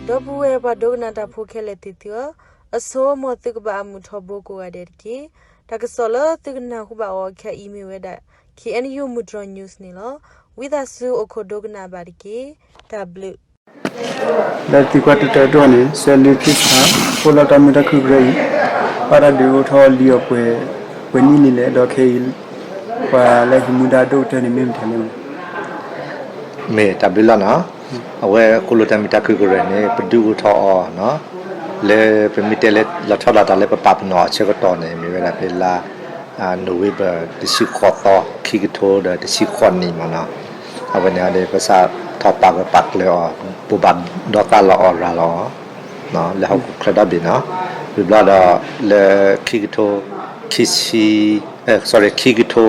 ဒီပုၢ်ဝဲၢ်ပှၤဒိကနၣ်တၢ်ဖိခဲလၢာ်သ့ၣ်သုဧၢ, အဆိ မ်သုကဘၣ်အမုာ်ထီဘိကိးဂၤဒဲးတက့ၢ်. တၢ်ကစီၣ်လၢသုကနၢ်ဟူဘၣ်အီၤခဲအံၤမ့ၢ်ဝဲဒၣ် K N U မုၢ်တြီၤ news န့ၣ်လီၤ. ဝံသးစူၤအိၣ်ခိးဒိကနၣ်ဘၣ်တက့ၢ်. တၢ်ဘျုး လၢသုကွၢ်တၢၢ်တၢၢ်ဒိၣ်န့ၣ် စဲးလ့ဖံစဖါ အိၣ်လီၤတၢ်မုာ်တၢ်ခုၣ်ကရၢအံၤ ဘၣ်တၢ်ဒုးအိၣ်ထီၣ်လံအီၤပှဲၤ ပှဲၤနံၣ်လံလဲၣ်, ဒီးခဲအံၤ ပှၤလၢဟံးမူဒါဒိၣ်ကတၢၢ်န့ၣ်မ့ၢ်မတၤလဲၣ်. မ့ၢ်တၢ်ဘျုးလီၤနီၤ. အဝဲဃိၣ်လိာ်တၢ်မုာ်တၢ်ခုၣ်ကရၢန့ၣ် ပဒုးအိၣ်ထီၣ်အီၤနီၤ, လၢပမ့ၢ်တဲလၢလီၤဆီဒၣ်တၢ်လၢပပာ်ပနီၣ်အဆၢကတီၢ်န့ၣ် မ့ၢ်ဝဲဒၣ်ဖဲလါ November တဆံဃိးသီ ခံကထိဒီးတဆံဃိးနံၣ်မ့ၢ်နီၤ. အဝဲန့ၣ်ဒီး ပစးထီၣ်ပာ်ဂၢၢ်ပာ်ကျၢၤအီၤ ဘိးဘၣ်ဒီသးလီၤအီၤရၤလီၤအီၤ လၢဟီၣ်ခိၣ်ချၢဒီဘ့ၣ်နီၤ. ဝံၤဘျီဒီး လၢခံကထိ ခံဆံ sorry ခံကထိ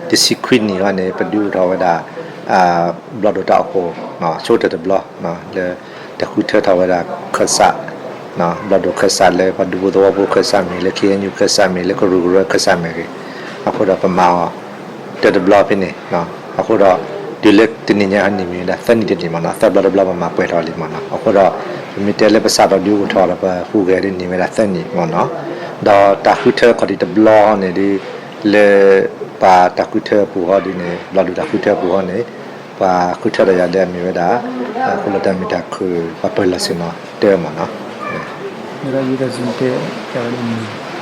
တဆံခွံနံၣ်ဟီန့ၣ် ပဒုးအိၣ်ထီၣ်ဝဲဒၣ် ဘျီၣ်ဒိၣ်တၢ်အိၣ်ဖှိၣ် ဆိကတၢၢ်တဘျီ လၢတၢ်ဃုထၢထီၣ်ဝဲဒၣ်ခၢၣ်စး ဘျီၣ်ဒိၣ်ခၢၣ်စးလၢပှၤဒူဖိသဝီဖိခၢၣ်စးမ့ၢ်ဂ့ၤ လၢ K N U ခၢၣ်စးမ့ၢ်ဂ့ၤ လၢကရူၢ်ကရၢခၢၣ်စးမ့ၢ်ဂ့ၤ, အဃိဒီးပမၤအီၤ တၢတဘျီဖဲန့ၣ်, အဃိဒီး တုၤလၢတနံၤညါဟီန့ၣ်မ့ၢ်ဝဲဒၣ်သၢနံၣ်တနံၣ်မ့ၢ်နီၤ, သၢဘျီတဘျီပမၤပှဲၤထီၣ်လံမ့ၢ်နီၤ. အဃိဒီး ပမ့ၢ်တဲလၢပစးထီၣ်ဒုးအိၣ်ထီၣ်ဒီးပဟူးဂဲၤဒ်န့ၣ်ဝဲဒၣ်သၢနံၣ်မ့ၢ်နီၤ. ဒီးတၢ်ဃုထၢခီၣ်ထံးတဘျီန့ၣ်ဒီး လၢ ပှၤတၢ်ဃုထၢအပူၤဟီဒ်န့ၣ် ဘျီၣ်ဒိၣ်တၢ်ဃုထၢအပူၤဟီန့ၣ် ပှၤဃုထၢဒီးယၤလၢအမ့ၢ်ဝဲဒၣ် ဃိၣ်လိာ်တၢ်မုာ်တၢ်ခုၣ် ပှၤပၢၤလီၢ်ဆ့ၣ်နီၤတၢမ့ၢ်နီ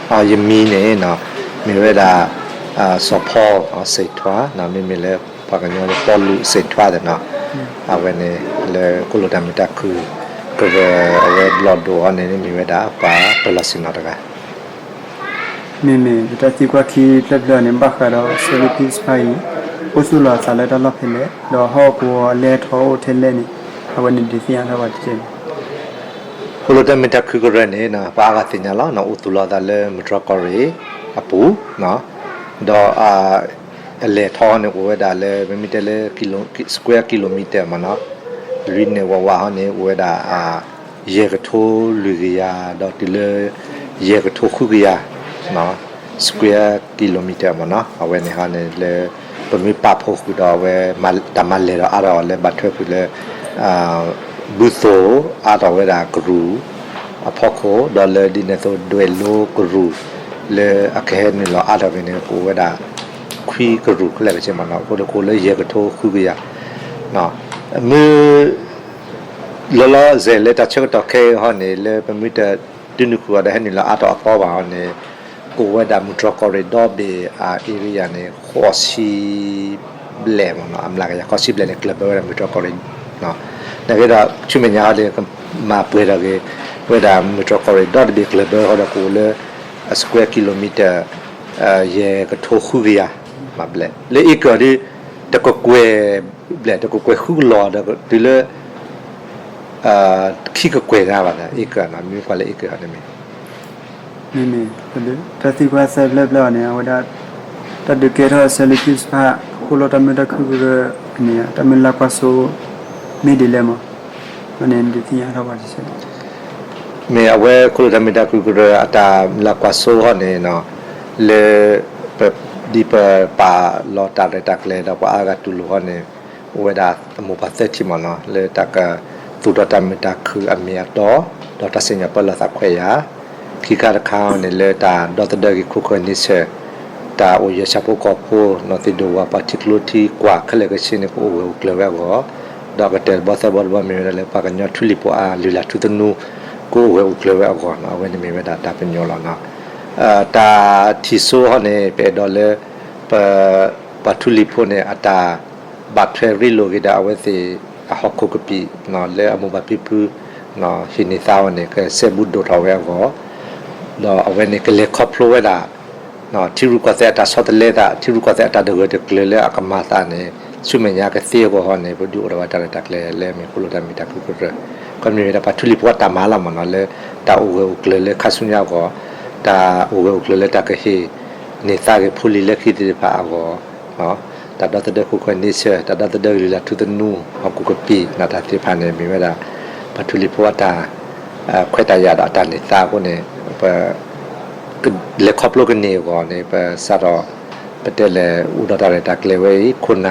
ၤ. ယမံၤန့ၣ် မ့ၢ်ဝဲဒၣ် စီၤဖီ စံးထွါ မ့မ့ၢ်လၢ ပှၤကညီလၢပီလူးစံးထွါသ့ၣ်နီၤ. အဝဲန့ၣ် လၢဃိၣ်လိာ်တၢ်မုာ်တၢ်ခုၣ် ကရၢအဝဲဘျီၣ်ဒိၣ်အီၤန့ၣ် မ့ၢ်ဝဲဒၣ်ပှၤပၢၤလီၢ်ဆ့ၣ်နီၤတဂၤ မ့မ့ၢ်ပတၢ်သံကွၢ်ခံဖျၢၣ်ဖျၢၣ်န့ၣ် ဘၣ်ဃးဒီး စဲးလ့ဖံစဖါအံၤ အိၣ်သူၣ်လီၤအသးလၢတၢ်လီၢ်ဖဲလဲၣ်, ဒီးဟီၣ်ကဝီၤအလဲၢ်ထီၣ်အိၣ်ထဲလဲၣ်န့ၣ် အဝဲန့ၣ်ဒုးသ့ၣ်ညါထီၣ်ပှၤတက့ၢ်. ဃိၣ်လိာ်တၢ်မုာ်တၢ်ခုၣ်ကရၢန့ၣ် ပှၤအါဂၤသ့ၣ်ညါလီၤ, အိၣ်သူၣ်လီၤအသးလၢမုၢ်တြီၤကီၢ်ရ့ၣ်အပူၤ, ဒီး အလဲၢ်ထီၣ်န့ၣ် အိၣ်ဝဲဒၣ်လၢ ပမ့ၢ်တဲလၢ square kilometer မ့ၢ်နီၤ, လွံၢ်န့ၣ်ဝးဝးဟီန့ၣ် အိၣ်ဝဲဒၣ် ယဲၢ်ကထိလွံၢ်ကယၤ ဒီးတုၤလၢ ယဲၢ်ကထိဃုကယၤ square kilometer မ့ၢ်နီၤ, အဝဲန့ၣ်ဟီန့ၣ်လၢ ပမ့ၢ်ပာ်ဖှိၣ်ဃုာ်ဒီးအဝဲ တၢ်မၤလဲၢ်ဒီးအါထီၣ်လၢဘၣ်ထွဲကွံာ်လၢ ဘုသိၣ်အါထီၣ်ဝဲဒၣ်ကရူၢ်အဖီခိၣ် ဒီးလၢဒ်န့ၣ်အသိးဒွဲၣ်လိကရူၢ် လၢအကဟဲနုာ်လီၤအါထီၣ်က့ၤန့ၣ် ကအိၣ်ဝဲဒၣ် ခွံကရူၢ်ခဲလၢာ်ကဆ့မ့ၢ်နီၤ, အဃိဒီးကအိၣ်လၢယဲၢ်ကထိဃုကယၤ မ့ၢ် လီၤလီၤဆဲးလၢတၢ်ဆၢကတီၢ်ခဲအံၤဟီန့ၣ် လၢပမ့ၢ်တတုၤနုာ်ဃုာ်အီၤဒီးဟဲနုာ်လီၤအါထီၣ်အသီဘၣ်ဟီန့ၣ် ကအိၣ်ဝဲဒၣ်မုၢ်တြီၤကီၢ်ရ့ၣ်ဒီဘ့ၣ်အ area န့ၣ် ဃိးဆံဘျဲၣ်မ့ၢ်နီၤ, အမျးကယၤဃိးဆံဘျဲၣ်န့ၣ် ကျၢၢ်ဘၢဝဲဒၣ်မုၢ်တြီၤကီၢ်ရ့ၣ် နာ်က့ဒီး ဆူမဲာ်ညါဟီဒီး ကမၤပှဲၤထီၣ်က့ၤ ဝဲဒၣ်မုၢ်တြီၤကီၢ်ရ့ၣ်ဒီတဘ့ၣ်ကျၢၢ်ဘၢဃီဒီးကအိၣ်လၢ square kilometer ယဲၢ်ကထိဃုကယၤ မ့ၢ်ဘျဲၣ် လၢ acre ဒီး တကကွဲၢ်ဘျဲၣ် တကကွဲၢ်ဃုကလီၤဒီး တုၤလၢ ခံကကွဲၢ်ဂၤဘၣ် acre နီၤ, မ့ၢ်ကွၢ်လၢ acre ဟီန့ၣ်မ့ၢ် မ့မ့ၢ် တၢ်သံကွၢ်သၢဖျၢၣ်ဖျၢၣ်အီၤန့ၣ် အဝဲဒၣ် တၢ်ဒုးကဲထီၣ်စဲးလ့ဖံစဖါ ဃိၣ်လိာ်တၢ်မုာ်တၢ်ခုၣ်ကရၢန့ၣ် တၢ်မုၢ်လၢ်ကွၢ်စိ မ့ၢ်ဒ်လဲၣ်မး အဝဲန့ၣ်ဒုးသ့ၣ်ညါထီၣ်ပှၤတစဲး မ့ၢ်အဝဲဃိၣ်လိာ်တၢ်မုာ်တၢ်ခုၣ်ကရၢအတၢ်မုၢ်လၢ်ကွၢ်စိဟီန့ၣ် လၢ ပ ဒ်ပပာ်လီၤတၢ်ရဲၣ်တၢ်ကျဲၤဒီးပှၤအါဂၤတူၢ်လိာ်ဟီန့ၣ် အိၣ်ဝဲဒၣ်အမိၢ်ပှၢ်သၢထံၣ်မ့ၢ်နီၤ လၢတၢ်ကသူၣ်ထီၣ်တၢ်မုာ်တၢ်ခုၣ်အမ့ၢ်အတီ ဒီးတၢ်စံၣ်ညီၣ်ပၢလီၤသးခွဲးယာ် ခံခါတခါန့ၣ် လၢတၢ်ဒီသဒၢက့ၤခိၣ်ဃၢၤန့ဆၢၣ် တၢ်အိၣ်ယၢၤဆၣ်ဖိကီၢ်ဖိ နီၢ်သ့ၣ်ဒိၣ်ဝၣ် ပှၤထံကျိထံကွၢ်ခဲလၢာ်ခဲဆ့န့ၣ် ကအိၣ်ဂၢၢ်အိၣ်ကျၢၤဝဲအဂီၢ် ဒီးကတၢၢ်တဘီသၢဘီတဘီမ့ၢ်ဝဲဒၣ်လၢ ပှၤကညီထူလံၤဖိအလုၢ်လၢ်ထူသနူ ကအိၣ်ဂၢၢ်အိၣ်ကျၢၤဝဲအဂီၢ်နီၤ အဝဲန့ၣ်မ့ၢ်ဝဲဒၣ်တၢ်ပညိၣ်လီၤနီၤ တၢ်ထံၣ်စိဟီန့ၣ် ပအဲၣ်ဒိးလၢ ပ ပှၤထူလံၤဖိန့ၣ် အတၢ်ဘၣ်ထွဲရ့လိာ်က့ၤဒီးအဝဲသ့ၣ်အဟီၣ်ခိၣ်ကပံာ် လၢအမိၢ်ပၢ်ဖံဖု ဟ့ၣ်န့ၢ်သါအီၤန့ၣ် ကစဲဘူးဒိၣ်ထီၣ်ဝဲအဂီၢ် ဒီးအဝဲန့ၣ်ကလဲၤခီဖျိဝဲဒၣ် ထံရူၢ်ကီၢ်သဲးအတၢ်ဆီတလဲသး ထံရူၢ်ကီၢ်သဲးအတၢ်ဒိၣ်ဂၢၢ်တကျၢၤလၢအကမၤသးန့ၣ် ဆူမဲာ်ညါကသ့အဂီၢ်ဟီန့ၣ် ပဒုးအိၣ်ထီၣ်ဝဲတၢ်ရဲၣ်တၢ်ကျဲၤလၢမ့ၢ်ဃိၣ်လိာ်တၢ်မုာ်တၢ်ခုၣ်ကရၢ ခီမ့ၢ်ဝဲဒၣ်ပှၤထူလံၤဖိအတၢ်မၤလီၤမ့ၢ်နီၤ လၢတၢ်အိၣ်ဂၢၢ်အိၣ်ကျၢၤလၢခါဆူညါအဂီၢ် တၢ်အိၣ်ဂၢၢ်အိၣ်ကျၢၤလၢတၢ်ကဟ့ၣ်န့ၢ်သါက့ၤဖိလံၤလၢခံသ့ၣ်တဖၣ်အဂီၢ် တၢ်ဒီသဒၢခိၣ်ဃၢၤန့ဆၢၣ် တၢ်ဒီသဒၢလုၢ်လၢ်ထူသနူ ဟီၣ်ခိၣ်ကပံာ် တၢ်သ့ၣ်တဖၣ်န့ၣ် မ့ၢ်ဝဲဒၣ် ပှၤထူလံၤဖိအတၢ် ခွဲးတၢ်ယာ်ဒီးအတၢ်န့ၢ်သါအဃိန့ၣ် ပ လဲၤခီဖျိကန့ၢ်အဂီၢ်န့ၣ် ပစးထီၣ် ပတဲလဲၣ် အိၣ်ဒီးတၢ်ရဲၣ်တၢ်ကျဲၤဝဲအံၤ ခိၣ်နၢ် လၢမုၢ်တြီၢ်ကီၢ်ရ့ၣ် အလီၤဆီဒၣ်တၢ်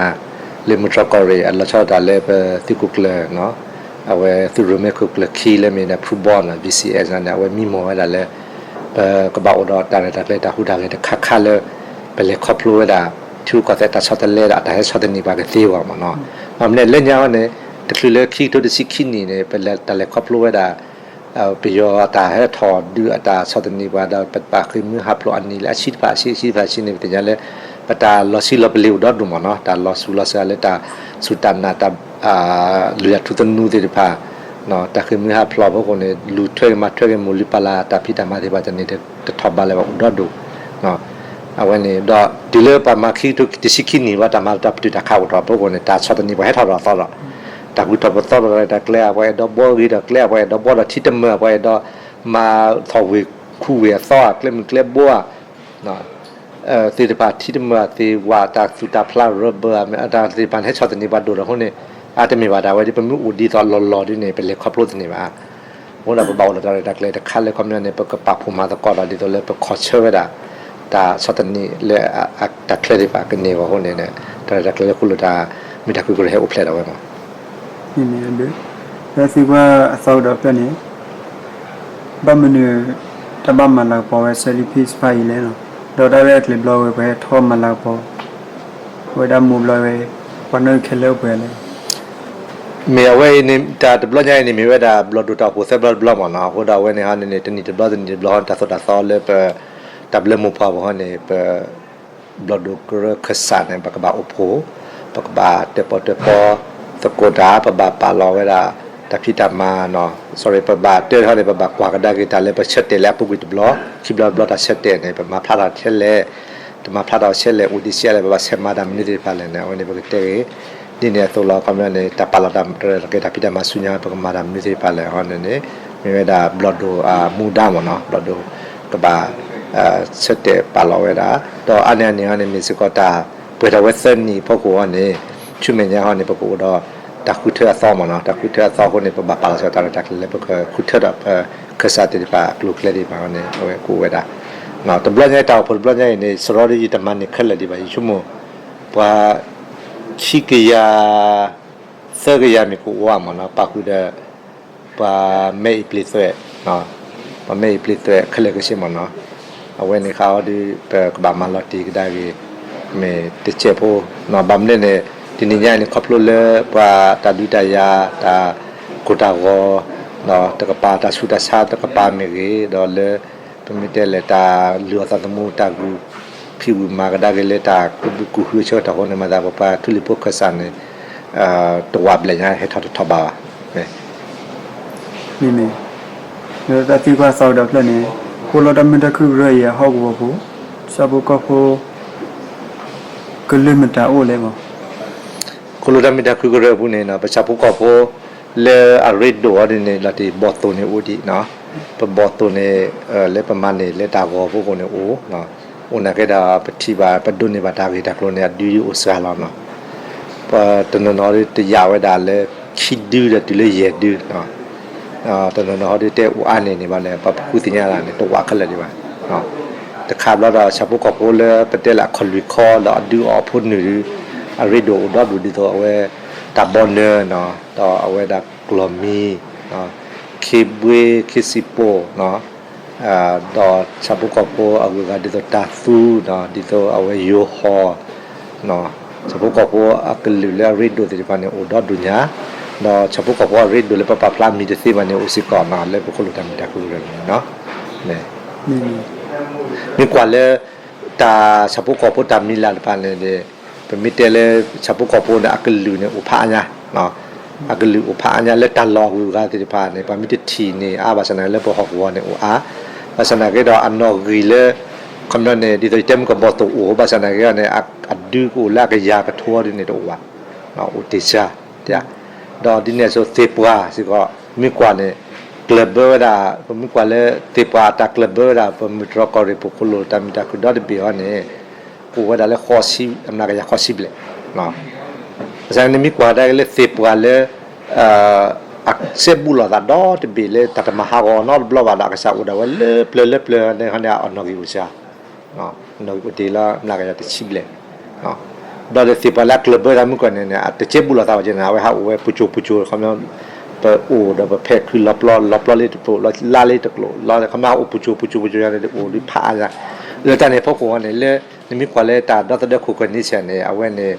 လၢပသုးခိၣ်ကျၢၢ်နီၤ အဝဲသုးရိၣ်မဲခိၣ်ကျၢၢ်ခံလၢမ့ၢ်ဒၣ် ဖုဘီနီၤ V C S န့ၣ် အဝဲမံမီၢ်ဝဲဒၣ်လၢ ပကဘၣ်အိၣ်ဒီးတၢ်ရဲၣ်တၢ်ကျဲၤတၢ်ဟူးတၢ်ဂဲၤတခါခါလၢ ပလဲၤခီဖျိဝဲဒၣ် ထံရူၢ်ကီၢ်သဲးတၢ်ဆီတလဲဒီးအတၢ်ဟဲဆီၣ်သနံးပှၤကသ့အဂီၢ်မ့ၢ်နီၤ. ဘၣ်မနုၤလၢညါအံၤန့ၣ် တချုးလၢခံကထိတဆံခံနံၣ်န့ၣ် ပလဲၤတၢ်လဲၤခီဖျိဝဲဒၣ် ပယီၤအတၢ်ဟဲထီၣ်ဒုးအတၢ်ဆီၣ်သနံးပှၤဒီး ပတၢ်ဃ့ၢ်မှံဟးဖျိးအနံၣ်လၢအဆံတဖၣ်အဆံ အဆံတဖၣ်အဆံန့ၣ် ပသ့ၣ်ညါလၢ ပတၢ်လီၤဆံးလီၤပလ့ၤအိၣ်ဒီဒူၣ်မ့ၢ်နီၤ တၢ်လီၤစူၤလီၤစှၤလၢတၢ်စူၢ်တၢ်နာ်တၢ် လုၢ်တၢ်ထူသနူသ့ၣ်တဖၣ် တၢ်ဃ့ၢ်မှံဟးဖျိးအဖီခိၣ်န့ၣ် လူၤထွဲက့ၤမၤထွဲက့ၤမိၢ်လုၢ်ပၢ်လၢ်တၢ်ဖံးတၢ်မၤသ့ၣ်တဖၣ်န့ၣ် တထီၣ်ဘးလၢၤဘၣ်အိၣ်ဒီဒူၣ် အဝဲန့ၣ် ဒီးတုၤလၢပှၤမၤခံကထိတဆံခံနံၣ်ဘၣ်တၢ်မၤတၢ်ပတုာ်တၢ်ခးအိၣ်ထီၣ်အဖီခိၣ်န့ၣ် တၢ်ဆီၣ်သနံးပှၤဟဲထီၣ်ဒီးအသီဒီး တၢ်ဂုၤထီၣ်ပသီဒီးတၢ်ရဲၣ်တၢ်ကျဲၤ ပှၤအဲၣ်ဒိးဘှီဂ့ၤဒီးကျဲ ပှၤအဲၣ်ဒိးဘှီဒီးထံတမၢၢ် ပှၤအဲၣ်ဒိးမၤထီၣ်ဝ့ၢ်ခူဝ့ၢ်အသီ ကျဲမုၢ်ကျဲဘိ သ့ၣ်တဖၣ်ထံတမၢၢ်သ့ၣ်ဝဲတၢ်သူၣ်တၢ်ဖျးရၢဘၢၣ် တၢ်သ့ၣ်တဖၣ်န့ၣ် ဟဲဆီၣ်သနံးပှၤဒိၣ်ဒီးအဃိန့ၣ် အတမ့ၢ်ဘၣ်ဒၣ်ဝဲဒ် ပမ့ၢ်အိၣ်ဒ်သိးလီၢ်လီၢ်ဒ်န့ၣ် ပလဲၤခီဖျိသန့ၤဘၣ်. အဃိဒီးပဘၣ်အိၣ်ဒီးတၢ်ရဲၣ်တၢ်ကျဲၤတခါလၢခီပညီန့ၣ် ပကပာ်ဖှိၣ်မၤသကိးဒီးဒ်သိးလၢပခီၣ်ဆၢဝဲဒၣ် တၢ်ဆီၣ်သနံးလၢအတၢ်ချၢသ့ၣ်တဖၣ်ကန့ၢ်အဂီၢ်အဃိန့ၣ် တၢ်ရဲၣ်တၢ်ကျဲၤလၢဃိလိာ်တၢ်မ့ၢ်တၢ်ကရၢကရိဟဲအိၣ်ဖျဲၣ်ဒီးဝဲမး လၢသံကွၢ်အသီကဒီးဖျၢၣ်န့ၣ် ဘၣ်မနုၤ တၢ်ဘၣ်မၤလၤကပီၤဝဲ Sally Peace တဖၣ်အံၤလဲၣ်နီၤ, ဒီးတၢ်ရဲၣ်တၢ်ကျဲၤဘျီဝဲ ပှၤဟဲထီၣ်မၤလၤကပီၤ ဝဲဒၣ်မိၢ်ဘျီဝဲ ပှၤနီၣ်ဂံၢ်ခဲလၢာ်အိၣ်ပှဲၤလဲၣ်. မ့ၢ်အဝဲအံၤန့ၣ် တၢ်တဘျီညါအံၤန့ၣ် မ့ၢ်ဝဲဒၣ်ဘျီၣ်ဒိၣ်တၢ်အိၣ်ဖှိၣ်သၢဘျီတဘျီမ့ၢ်နီၤ, အဃိဒီးအဝဲန့ၣ်ဟီန့ၣ် တနံၣ်တဘျီတနံၣ်တဘျီ တၢ်သိၣ်တၢ်သီလၢပ တၢ်ဘျၢမိၢ်ပှၢ်ပူၤဟီန့ၣ် ပ ဘျီၣ်ဒိၣ်ကရၢခၢၣ်စးန့ၣ် ပကဘၣ်အိၣ်ဖှိၣ်, ပကဘၣ်တၢၣ်ပီၣ်တၢၣ်ပီသကိးတၢ်, ပဘၣ်ပာ်လီၤဝဲဒၣ် တၢ်ဖံးတၢ်မၤနီၤ, sorry ပဘၣ်တၢၣ်ဟီန့ၣ် ပဘၣ်ကွၢ်ကဒါက့ၤတၢ်လၢပဆၢတဲာ်လၢအပူၤကွံာ်တဘျီ, ခံဘျီတဘျီတၢ်ဆၢတဲာ်န့ၣ် ပမၤဖျါထီၣ်ထဲလဲၣ်, တမၤဖျါထီၣ်ထဲလဲၣ် အိၣ်ဒံးဆံးလဲၣ် ပဘၣ်ဆဲးမၤတၢ်မနုၤသ့ၣ်တဖၣ်လဲၣ်န့ၣ် အဝဲန့ၣ်ပကတဲဂ့ၤ, ဒ်န့ၣ်အသိးလီၤ ခီပညီန့ၣ် တၢ်ပာ်လီၤတၢ်ရဲၣ်တၢ်ကျဲၤ တၢ်ဖံးတၢ်မၤဆူညါ ပကမၤတၢ်မနုၤသ့ၣ်တဖၣ်လဲၣ်ဟီန့ၣ်န့ၣ် မ့ၢ်ဝဲဒၣ်ဘျီၣ်ဒိၣ်အမူဒါမ့ၢ်နီၤ, ဘျီၣ်ဒိၣ် ကဘၣ် ဆၢတဲာ်ပာ်လီၤဝဲဒၣ်, ဒီးအါန့ၢ်အန့ၣ်ဟီန့ၣ် မ့ၢ်စ့ၢ်ကီးတၢ်ပှဲၤထီၣ်ဝဲသၢနံၣ်အဖီခိၣ်ဟီန့ၣ် ဆူမဲာ်ညါဟီန့ၣ် ပကအိၣ်ဒီးတၢ်ဃုထၢအသီမ့ၢ်နီၤ, တၢ်ဃုထၢအသီအဃိန့ၣ် ပဘၣ်ပာ်လီၤစ့ၢ်ကီးတၢ်ရဲၣ်တၢ်ကျဲၤလၢပကဃုထၢဒီးပခၢၣ်စးသ့ၣ်တဖၣ်အကျိၤအကျဲသ့ၣ်တဖၣ်န့ၣ် အဝဲကအိၣ်ဝဲဒၣ်, တဘျီညါတၢ်အိၣ်ဖှိၣ်တဘျီညါအံၤန့ၣ် စရီဒီးယတမၤန့ၢ်ခဲလၢာ်ဒံးဘၣ် ယဆိကမိၣ် ပှၤ ခံကယၤ သၢကယၤမ့ၢ်ကအိၣ်ဧါမ့ၢ်နီၤ, ပာ်ဃုာ်ဒီး ပှၤမဲအံၤပျ့ၤသွဲး, ပှၤမဲအံၤပျ့ၤသွဲးခဲလၢာ်ခဲဆ့မ့ၢ်နီၤ, အဝဲန့ၣ်ဃီဒီး ပကဘၣ်မၤလီၤတံၢ်ကဒါက့ၤ မ့ၢ်တစဲးဖိ, ဘၣ်မနုၤန့ၣ် တနံၤညါအံၤန့ၣ် ခီဖျိလၢပှၤတၢ်ဒုးတၢ်ယၤ တၢ်ကိၢ်တၢ်ဂီၤ ဒီးတကပၤတၢ်ဆူးတၢ်ဆါတကပၤမ့ၢ်ဂ့ၤ ဒီးလၢ ပမ့ၢ်တဲလဲၣ် တၢ်လုၢ်အီၣ်သးသမူ တၢ်ဂုာ်ဖံးဂုာ်မၤကဒါက့ၤလၢတၢ်ကူၣ်ဘၣ်ကူၣ်ဃုအဆၢကတီၢ်အဃိန့ၣ် မၤသးပပှၤထူလံၤဖိခၢၣ်စးန့ၣ် တဝာ်ဘျဲၣ်ညါဟဲထီၣ်တထီၣ်ဘးဘၣ်, မ့ၢ် လၢတၢ်သံကွၢ်သီကဒီးဖျၢၣ်န့ၣ် ဃိလီၤတၢ်မုာ်တၢ်ခုၣ်ကရၢအံၤအဟီၣ်ကဝီၤပူၤ ဆၣ်ဖိကီၢ်ဖိ ကလုၢ်မတၤအိၣ်လဲၣ်မး ဃိလီၤတၢ်မုာ်တၢ်ခုၣ်ကရၢအပူၤန့ၣ် ပဆၣ်ဖိကီၢ်ဖိ လၢအရ့ဒိၣ်အီၤဒ်န့ၣ် လီၤတံၢ်ဘီၣ်သိၣ်န့ၣ်အိၣ်ဒံး, ပဘီၣ်သိၣ်န့ၣ် လၢပမၤန့ၢ်လၢတၢ်ဂီၤဖိအဃိန့ၣ်အိၣ်, အိၣ်နာ်က့ဒီးပထံၣ်ဘၣ် ပဒိးန့ၢ်ဘၣ်တၢ်ဂ့ၢ်တၢ်ကျိၤန့ၣ် အဒုအိၣ်စှၤလီၤနီၤ, ပတနီၤနီၤဒုတယာ်ဝဲဒၣ်လၢ ခံဒုဒီးတုၤလၢယဲၢ်ဒု တနီၤနီၤဟီဒုတဲအိၣ်အါန့ၢ်န့ၣ်ဘၣ်န့ၣ် ပှၤပဃုသ့ၣ်ညါတၢ်န့ၣ် တဝာ်ခဲလၢာ်ဒံးဘၣ်, တခါဘျီဒီး ဆၣ်ဖိကီၢ်ဖိလၢပတဲလၢအခီၣ်လွံၢ်ခီဒီးအဒုအီၤဖိနုာ်ဒု အရ့ဒိၣ်အိၣ်ဒီဒူၣ်ဒ်သိးအဝဲ တၢ်ဘီနၢၤနီၤ ဒီးအဝဲဒၣ်ကျီၢ်မံၤ ခ့ဘှ့ ခ့စံၣ်ပိၢ် ဒီးဆၣ်ဖိကီၢ်ဖိအဂုၤအဂၤဒ်သိးတၢ်သူ ဒ်သိးအဝဲယိၤဟီၣ် ဆၣ်ဖိကီၢ်ဖိအကလုာ်လၢအရ့ဒိၣ်သ့ၣ်တဖၣ်န့ၣ် အိၣ်ဒီဒူၣ်ညါ, ဒီးဆၣ်ဖိကီၢ်ဖိအရ့ဒိၣ်လၢပပာ်ဖျါမံၤတသ့ဘၣ်န့ၣ် အိၣ်စ့ၢ်ကီးနီၤ လၢပဃိလိာ်တၢ်မုာ်တၢ်ခုၣ်ကရၢန့ၣ်နီၤ, မ့ၢ်ကွၢ်လၢ တၢ်ဆၣ်ဖိကီၢ်ဖိတၢ်မံၤလၢ်တဖၣ်န့ၣ် ပမ့ၢ်တဲလၢ ဆၣ်ဖိကီၢ်ဖိန့ၣ် အကလုာ်န့ၣ်အိၣ်ဖးအါညါ, အကလုာ်အိၣ်ဖးအါညါလၢတၢ်လီၢ်အဂုၤအဂၤသ့ၣ်တဖၣ်န့ၣ် ပှၤမ့ၢ်တထံၣ်န့ၣ်အါ ဘၣ်ဆၣ်သနာ်က့လၢပဟီၣ်ကဝီၤန့ၣ်အိၣ်အါ, ဘၣ်ဆၣ်သနာ်က့ဒီးအနီၣ်ဂံၢ်လၢ ခီပညီန့ၣ် ဒ်သိးယတဲမုၢ်ကဘီၣ်သိၣ်အိၣ် ဘၣ်ဆၣ်သနာ်က့န့ၣ် အဒုကအိၣ်လၢအကယၤကထိဒ်န့ၣ်တအိၣ်ဘၣ်, အိၣ်တ့ၢ်စှၤ, ဒီးဒ်န့ၣ်အသိးသ့ၣ်ပှၢ်စ့ၢ်ကီး မ့ၢ်ကွၢ်န့ၣ် ကျၢၢ်ဘၢဝဲဒၣ် ပမ့ၢ်ကွၢ်လၢသ့ၣ်ပှၢ်အတၢ်ကျၢၢ်ဘၢဝဲဒၣ် ပမုၢ်တြီၢ်ကီၢ်ရ့ၣ်ပူၤ ဃိလိာ်တၢ်မုာ်တၢ်ခုၣ်ဒီတဘ့ၣ်အံၤန့ၣ် ကအိၣ်ဝဲဒၣ်လၢ အမျးကယၤဃိးဆံဘျဲၣ်, ဘၣ်ဆၣ်န့ၣ်မ့ၢ်ကွၢ်ကဒါက့ၤလၢသ့ၣ်ပှၢ်လၢ အစဲဘူးလိာ်သးဒီတဘ့ၣ်လၢတၢ်တမၤဟးဂီၤနီတဘျီဘၣ်ဒီး အကစၢ်အိၣ်ဒၣ်ဝဲလၢပျၢၤလၢပျၢၤန့ၣ် ဟီန့ၣ် အနီၣ်ဂံၢ်အိၣ်စှၤ နီၣ်ဂံၢ်အိၣ်တ့ၢ်လၢမျးကယၤတဆံဘျဲၣ်, ဒီးသ့ၣ်ပှၢ်လၢအကျၢၢ်ဘၢတၢ်မုၢ်ကီၢ်န့ၣ်န့ၣ် အတစဲဘူးလိာ်သးဘၣ်က့န့ၣ် အဝဲဟးအိၣ်ဝဲပူၤကၠိပူၤကၠိ ခီပညီ ပအိၣ်ဒီးပဖဲခုလီၤပျီ လီၤပျီလၢတပူၤ လီၤလါလၢတကျိၤ လီၤခီမီအိၣ်ပူၤစိၤပူၤစိၤပူၤစိၤန့ၣ် အိၣ်ဒုးဖးအါယါ လၢတၢ်န့ၣ်ဖီခိၣ်န့ၣ် လၢနမ့ၢ်ကွၢ်လၢတၢ်ဒီသဒၢ Convention န့ၣ် အဝဲန့ၣ်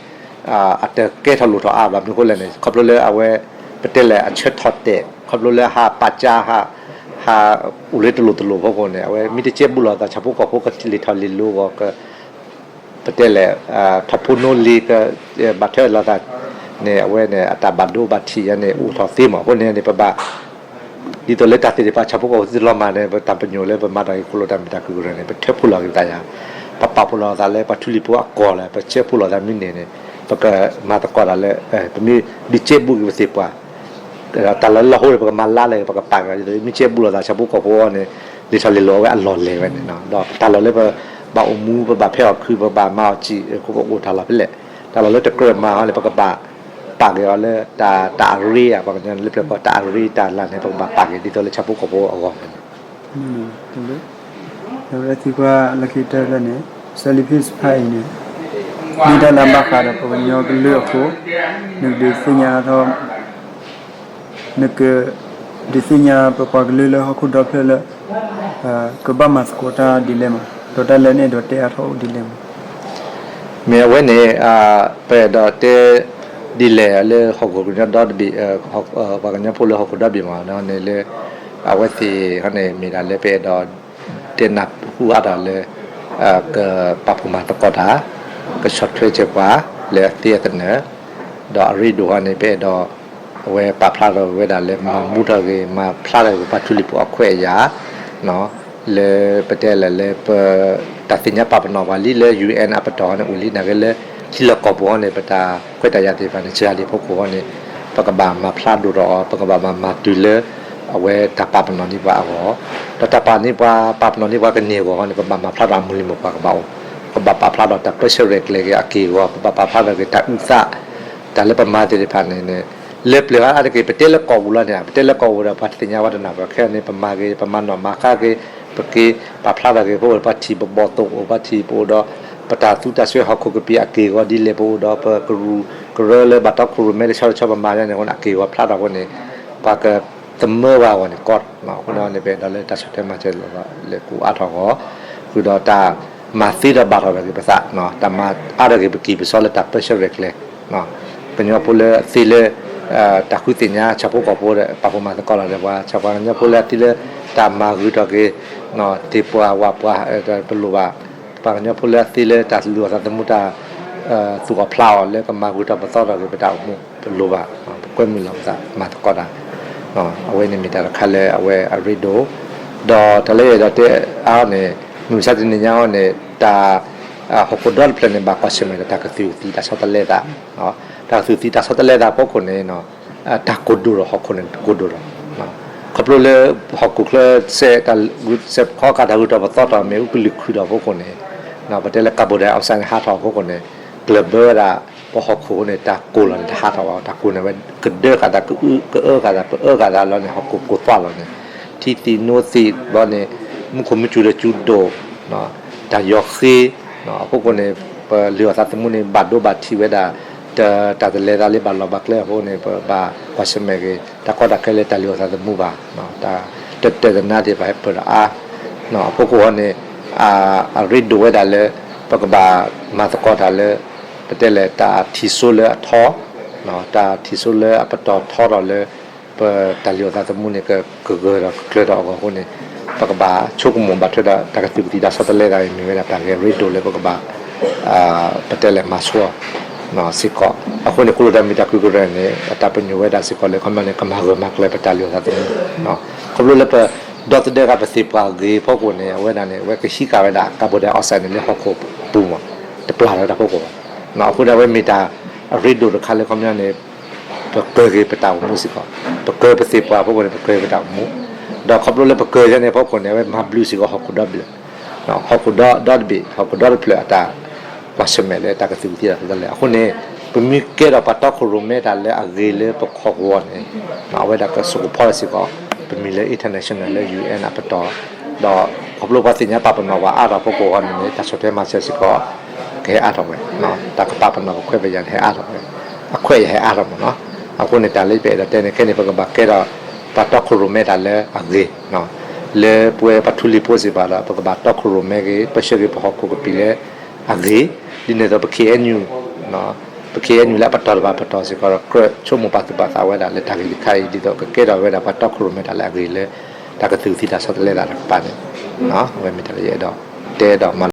အတကဲထီၣ်လိၣ်ထီၣ်အါဘၣ် မနုၤအဃိလဲၣ်န့ၣ် ခီဖျိလၢအဝဲ ပတဲလဲၣ်အဆၢထီၣ်တဲာ် ခီဖျိလၢဟးပာ်ကၢ် ဟး ဟးအိၣ်လၢတလိၤတလိၤဖီခိၣ်န့ၣ် အဝဲမ့ၢ်တကဲဘူးလိာ်သး ဆၣ်ဖိကီၢ်ဖိကလံၣ်ထီၣ်လံၣ်လိၤဂီၢ် ပတဲလဲၣ် ထီၣ်ဖိနီၣ်လံၤ ကဘၣ်ထွဲလိာ်သးန့ၣ် အဝဲန့ၣ် အတၢ်ဘၣ်ဒိဘၣ်ထံးယါန့ၣ် အိၣ်ထီၣ်သ့မး အဃိန့ၣ်န့ၣ် ပဘၣ် ဒ်သိးလၢတၢ်သ့ၣ်တဖၣ် ဆၣ်ဖိကီၢ်ဖိသုတလီၤမၢ်န့ၣ် ပတၢ်ပညိၣ်လၢပမၤတၢ်ဂ့ၢ်ခိၣ်လိာ်တၢ်မ့ၢ်တၢ်ကရၢကရိန့ၣ် ပထၢဖှိၣ်လီၤက့ၤပသးယါ, ပပာ်ဖှိၣ်လီၤသးလၢပှၤထူလံၤဖိအကီၢ်လၢ ပဆၢဖှိၣ်လီၤသးမ့ၢ်န့ၢ်န့ၣ် ပကမၤသကိးတၢ်လၢ ပမ့ၢ်ဒုးကဲဘူးက့ၤပသ့ၣ်ပှၢ် တၢ်လၢလီၢ်ဟိန့ၣ် ပကမၤလါလၢ ပကပာ်က့ၤ ဒ်သိးမ့ၢ်ကဲဘူးလိာ်သး ဆၣ်ဖိကီၢ်ဖိန့ၣ် လံၣ်ထီၣ်လံၣ်လိၤဝဲအလီၢ်လဲၢ်ဝဲန့ၣ် ဒီးတၢ်လီၢ်လၢပဘၣ်အိၣ်မူ ပဘၣ်ဖဲအီၣ်ခု ပဘၣ်မၤအီၣ်စံာ် ပအိၣ်တၢ်လီၢ်ဖဲလဲၣ် တၢ်လီၢ်လၢတကြၢးမၤဟီန့ၣ် ပကဘၣ်ပာ်က့ၤအီၤလၢ တၢ်အရ့ ပှၤကညီလၢပျၢၤကီၢ် တၢ်အရ့တၢ်လၢ်န့ၣ် ပကဘၣ်ပာ်က့ၤ ဒ်သိးလၢဆၣ်ဖိကီၢ်ဖိအဂီၢ်န့ၣ် ဒီးသံကွၢ်လၢခံကတၢၢ်ဖဲန့ၣ် စဲလံဖ့ၣ်စဖါအံၤန့ၣ် မ့ၢ်တၢ်လၢအဘၣ်ဃးဒီးပှၤကညီကလုာ်အဃိ နကဒုးသ့ၣ်ညါထီၣ် နကဒုးသ့ၣ်ညါပပှၤကလုာ်လၢဟီၣ်ခိၣ်ဒီဖျၢၣ်လၢ ကဘၣ်မၤသကိးတၢ်ဒ်လဲၣ်မး ဒီးတၢ်လၢနအဲၣ်ဒိးတဲအါထီၣ်အိၣ်ဒ်လဲၣ်မး မ့ၢ်အဝဲန့ၣ် ပအဲၣ်ဒိးတဲ ဒ်လဲၣ်လၢဟီၣ်ခိၣ်ကညီဒီတဘ့ၣ် ပှၤကညီဖိလၢဟီၣ်ခိၣ်ဒီဘ့ၣ်မးန့ၣ်လၢ အဝဲသ့ၣ်န့ၣ်မ့ၢ်ဒၣ်လၢပအဲၣ်ဒိး တဲနၢ်ဟူအါထီၣ်လၢ ကပာ်ဖှိၣ်မၤသကိးတၢ် ကဆီၣ်ထွဲစၢၤပှၤ လၢအသ့အသနၢၣ် ဒီးအရ့ဒိၣ်ဟီန့ၣ် ပအဲၣ်ဒိး အဝဲပာ်ဖျါထီၣ်ဝဲဒၣ်လၢမၤမူထီၣ်ဂ့ၤ မၤဖျါထီၣ်ဂ့ၤ ပှၤထူလံၤဖိအခွဲးအယာ် လၢပတဲလဲၣ်လၢပ တၢ်သ့ၣ်ညါပာ်ပနီၣ်ပှၤလံလၢ ယူၣ်အ့ၣ် အပတီၢ်န့ၣ် အိၣ်လံနာ်က့လၢ ထံလီၢ်ကီၢ်ပူၤန့ၣ် ပတၢ်ခွဲးတၢ်ယာ်သ့ၣ်တဖၣ်န့ၣ် စှၤလံအဖီခိၣ်န့ၣ် ပကဘၣ်မၤဖျါဒိၣ်ထီၣ်အီၤ ပကဘၣ်မၤမၤတုၤလၢ အဝဲတၢ်ပာ်ပနီၣ်န့ၢ်ပှၤအဂီၢ် ဒီးတၢ်ပာ်န့ၢ်ပှၤ ပာ်ပနီၣ်န့ၢ်ပှၤကန့ၢ်အဂီၢ်န့ၣ် ပဘၣ်မၤဖျါထီၣ်အမိၢ်လံၤမိၢ်ပှၢ်ကဘၣ်အိၣ် ပဘၣ်ပာ်ဖျါထီၣ်တၢ်ပၢဆှၢရဲၣ်ကျဲၤက့ၤအက့ၢ်အဂီၢ် ပဘၣ်ပာ်ဖျါထီၣ်က့ၤတၢ်အုၣ်သး တၢ်လၢပမၤသ့ၣ်တဖၣ်န့ၣ် လၢပျၢၤအါအါတက့ၢ် ပတဲလၢကီၢ်ပူၤလီၤန့ၣ် ပတဲလၢကီၢ်ပူၤဒီး ပှၤတသ့ၣ်ညါဝဲတနၢ်ပၢၢ်ခဲအံၤန့ၣ် ပမၤဂ့ၤ ပမၤနီၣ်မၤဃါက့ၤ ပက့ၤပာ်ဖျါထီၣ်က့ၤ ပအိၣ်ဒီးပှၤထံၣ်ပဘီၣ်သိၣ်အိၣ် ပှၤထံၣ်ပအိၣ်ဒီး ပတၢ်သူတၢ်စွဲဟီၣ်ခိၣ်ကပံာ်အက့ၢ်အဂီၢ်ဒ်လဲၣ် ပအိၣ်ဒီးပကရူၢ်ကရၢလၢဘၣ်တီခိၣ်ရိၣ်မဲတဆီတဆီပမၤန့ၣ် အက့ၢ်အဂီၢ်ဖျါထီၣ်အဃိန့ၣ် ပှၤကသမၢဝဲအဂီၢ်န့ၣ်ကီ အဃိန့ၣ်န့ၣ် ပအဲၣ်ဒိးလၢတၢ်ဆီၣ်ထွဲမၤစၢၤလိာ်သးလၢကူအါထီၣ်အဂီၢ် ဃုာ်ဒီးတၢ်မၤသ့ဒီးဘၣ်ထီၣ်ထီၣ်က့ၤပသး တၢ်မၤအါထီၣ်က့ၤပကံၢ်ပစီလၢတၢ်ပၢဆှၢရဲၣ်ကျဲၤ ကညီဖိလၢအသ့လၢ တၢ်ဃုသ့ၣ်ညါဆၣ်ဖိကီၢ်ဖိဒီး ပာ်ဖှိၣ်မၤသကိးလီၤဒီးပှၤ ဆၣ်ပှၤကညီဖိလၢအသ့လၢ တၢ်မၤဂုာ်ထီၣ်က့ၤ တ့ၢ်ပှၤဝၣ်ပှၤ ပလိၣ်ဘၣ် ပှၤကညီဖိလၢအသ့လၢတၢ်လုၢ်အီၣ်သးသမူတၢ် သူၣ်အီၣ်ဖျးအီၣ်လၢကမၤဂုာ်ထီၣ်ပသီထီၣ်က့ၤပတၢ်အိၣ်မူ ပလိၣ်ဘၣ် ပကွဲမုာ်လီၤပသးမၤသကိးတၢ် အဝဲန့ၣ်မ့ၢ်တၢ်တခါလၢအဝဲအရ့ဒိၣ် ဒီးတၢ်လၢယအဲၣ်ဒိးတဲအါန့ၣ် မုၢ်မဆါတနံၤညါအံၤန့ၣ် တၢ် ဟီၣ်ခိၣ်ဒီတဖျၢၣ်န့ၣ် ဘၣ်ကွၢ်ဆၢၣ်မဲာ်ဒီးတၢ်ကသုၣ်ကသံတၢ်ဆီတလဲသး တၢ်ကသုၣ်ကသံတၢ်ဆီတလဲသးအဖီခိၣ်န့ၣ် တၢ်ကိၢ်ဒိၣ်ဒီးဟီၣ်ခိၣ်န့ၣ်ကိၢ်ဒိၣ်ဒီး ခီဖျိလၢ ဟီၣ်ခိၣ်ချၢ စဲးဖီကၤတၢ်ဂုၤထီၣ်ပသီထီၣ် မ့ၣ်အူကလုၢ်ခုၣ်ထီၣ်အဖီခိၣ်န့ၣ် ပတဲလၢ carbon dioxide န့ၣ် ဟးထီၣ်အဖီခိၣ်န့ၣ် ကျၢၢ်ဘၢဝဲဒၣ် ပဟီၣ်ခိၣ်န့ၣ် တၢ်ကိၢ်လီၤန့ၣ် တဟးထီၣ်ဘၣ် တၢ်ကိၢ်န့ၣ်ဝဲ ကဒၢဃာ်သး ကအုကအၢဃာ်သး ကအၢဃာ်သးလီၤန့ၣ် ဟီၣ်ခိၣ်ကိၢ်သွးလီၤန့ၣ် ထံသံၣ်နိသံၣ်ဘျီန့ၣ် မူခိၣ်မူစူၤဒီးစူၤဒိၣ် တၢ်ယီၤဃ့ အဖီခိၣ်န့ၣ် ပလုၢ်အီၣ်သးသမူန့ၣ် ဘၣ်ဒိဘၣ်ထံးဝဲဒၣ် တၢ်တလဲၤသးလၢဘၣ်လီၢ်ဘၣ်ကျဲအဃိန့ၣ် ပဘၣ်ကွၢ်ဆၢၣ်မဲာ်က့ၤ တၢ်ကီတၢ်ခဲလၢတၢ်လုၢ်အီၣ်သးသမူဘၣ် တၢ်တတၢာ်တနါသ့ၣ်တဖၣ်ဟဲပၢၢ်ဒီးအါ အဖီခိၣ်ဟီန့ၣ် အရ့ဒိၣ်ဝဲဒၣ်လၢ ပကဘၣ်မၤသကိးတၢ်လၢ ပတဲလဲၣ်တၢ်ထံၣ်စိလၢအထီ တၢ်ထံၣ်စိလၢအပတီၢ်ထီထီၣ်လၢ ပတၢ်လုၢ်အီၣ်သးသမူန့ၣ် ကကဂၢၢ်ဒီးကကျၢၤထီၣ်အဂီၢ်အဃိန့ၣ် ပကဘၣ်ဆိကမိၣ်ဘၣ်ထွဲဒီးတၢ်ကသုၣ်ကသံတၢ်ဆီတလဲသးအံၤ မ့ၢ်ဝဲဒၣ်တၢ်ဂဲၤရ့ဒိၣ်လၢပကဘၣ် ပတဲလဲၣ်မၤဆူၣ်အီၤစ့ၢ်ကီး အဃိန့ၣ် ခီဖျိလၢတၢ်မ့ၢ်တၢ်ကရၢကရိန့ၣ် အတၢ်ပညိၣ်ဝဲဒၣ်စ့ၢ်ကီးလၢ ခီပညီန့ၣ် ကမၤဂၢၢ်မၤကျၢၤပတၢ်လုၢ်အီၣ်သးသမူ ခီဖျိလၢပ ဒီသဒၢဃာ်ပသ့ၣ်ပှၢ်ဂ့ၤအဖီခိၣ်န့ၣ် အဝဲကဟံးဃာ်ဝဲဒၣ် carbon dioxide န့ၣ်လၢဟီၣ်ခိၣ်ပူၤမး တပျၢ်လီၤတၢ်ဖီခိၣ်ဘၣ် အဃိန့ၣ် အဝဲမ့ၢ်တၢ်အရ့ဒိၣ်တခါလၢ ခီပညီန့ၣ် ပကၢၤက့ၤပတၢ်အိၣ်မူစ့ၢ်ကီး ပကၢၤပသ့ၣ်ပှၢ်အဖီခိၣ်န့ၣ် ပကၢၤပတၢ်အိၣ်မူ ဒီးခီဖျိလၢပကၢၤယဲန့ၣ်အဖီခိၣ်န့ၣ် အဝဲမၤဘျုးစ့ၢ်ကီးဟီၣ်ခိၣ်ဒီဘ့ၣ် ဟီၣ်ခိၣ်ဒီဒီတဘ့ၣ် ဟီၣ်ခိၣ်ဒီတဖျၢၣ်အတၢ် ကွၢ်ဆၢၣ်မဲာ်လၢတၢ်ကသုၣ်ကသံတၢ်ဆီတလဲ အဃိန့ၣ် ပမ့ၢ်ကဲထီၣ်ပှၤတီခိၣ်ရိၣ်မဲတၢ်လၢအဂ့ၤလၢပခီၣ်ကဝီၤန့ၣ် အဝဲဒၣ်ကစိာ်ကဖီထီၣ်စ့ၢ်ကီး ပမံၤလၢ international လၢ ယူၣ်အ့ၣ် အပတီၢ် ဒီးခီဖျိပှၤသ့ၣ်ညါပာ်ပနီၣ်ပှၤအါထီၣ်အဖီခိၣ်အဃိန့ၣ် တၢ်ဆီၣ်ထွဲမၤစၢၤစ့ၢ်ကီး ကဟဲအါထီၣ်ဝဲ တၢ်ကပာ်ပနီၣ်ပခွဲးပယာ်န့ၣ်ဟဲအါထီၣ်ဝဲ အခွဲးအယာ်ဟဲအါထီၣ်မးနီၤ အဃိန့ၣ် တၢ်လၢပအဲၣ်ဒိးတဲန့ၣ် ခဲန့ၣ် ပကဘၣ်ကဲထီၣ်ပှၤတီခိၣ်ရိၣ်မဲတၢ်လၢအဂ့ၤ, လၢပဝဲပှၤထူလံၤဖိစ့ၢ်ကီးဒီး ပကဘၣ်တီခိၣ်ရိၣ်မဲက့ၤ ပဆှၢက့ၤပဟီၣ်ခိၣ်ကပံာ်လၢအဂ့ၤ, ဒ်န့ၣ်အသိး ပ KNU, ပ KNU လၢအပတီၢ်တဖၣ်ပတီၢ်စ့ၢ်ကီးဒီး ကြၢးဆိကမိၣ်ပာ်သူၣ်ပာ်သးဝဲဒၣ်လၢတၢ်ဂ့ၢ်တခါအံၤ ဒ်သိးကကဲထီၣ်ဝဲဒၣ်ပှၤတီခိၣ်ရိၣ်မဲတၢ်လၢအဂ့ၤလၢ တၢ်ကသူၣ်ကသံၣ်တၢ်ဆီတလဲသးတကပၤန့ၣ်, အဝဲမ့ၢ်တၢ်လၢယအဲၣ်ဒိးတဲဒီးမၤ